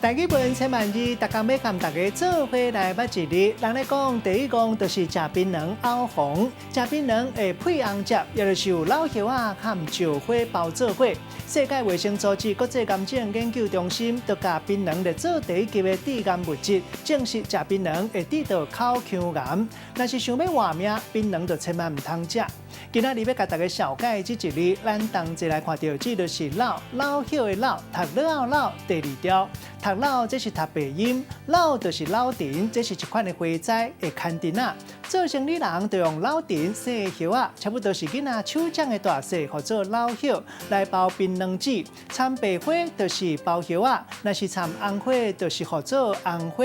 台語文千萬字，逐工欲共大家做伙來捌一字。人咧講，第一講就是食檳榔漚黃，食檳榔會屁紅汁，也就是有老葉仔佮石花包做伙。世界衛生組織國際癌症研究中心就共檳榔列做第一級的致癌物質，證實食檳榔會致到口腔癌。若是想欲活命，檳榔就千萬毋通食。今仔日欲共大家紹介這一字，咱同齊來看著，這就是老老葉的老，讀老老第二調。讀老這是讀白音，老就是老藤，這是一款的花栽會牽藤仔。做生理人就用老藤細葉仔，差不多是囡仔手掌的大細，號做老葉來包檳榔子。摻白花就是包葉仔，若是摻紅花就是號做紅花。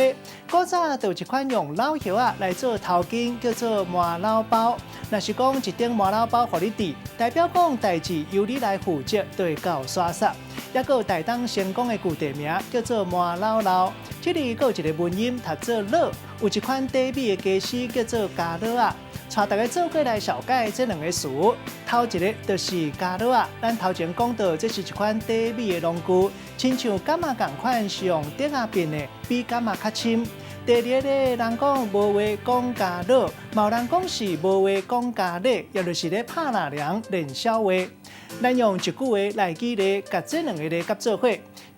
古早就有一款用老葉仔來做頭巾，叫做麻老包。若是講一頂麻老包予你戴，代表講代誌由你來負責，就會夠煞煞。抑閣有台東成功的舊地名叫做麻老老，這裡閣有一个文音讀做老，有一款短尾的家私叫做家樂仔。帶大家做伙來紹介這兩个詞，頭一个就是家樂仔，咱頭前講到這是一款短尾的農具，親像柑仔仝款是用竹仔編的，比柑仔較深。第二个人講無話講家樂，嘛有人講是無話講家禮，也就是咧拍抐涼練痟話。咱用一句話來舉例，共這兩个字合做伙。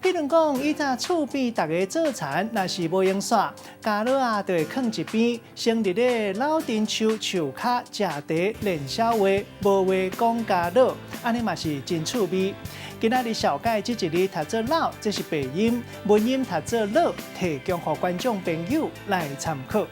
比如講，以前厝邊逐家做田，若是無閒煞，家樂仔就會囥一邊，先佇咧老藤樹樹跤食茶練痟話，無話講家樂，按呢嘛是真趣味。今仔日紹介這一字讀做老，這是白音，文音讀做樂，提供予觀眾朋友來參考。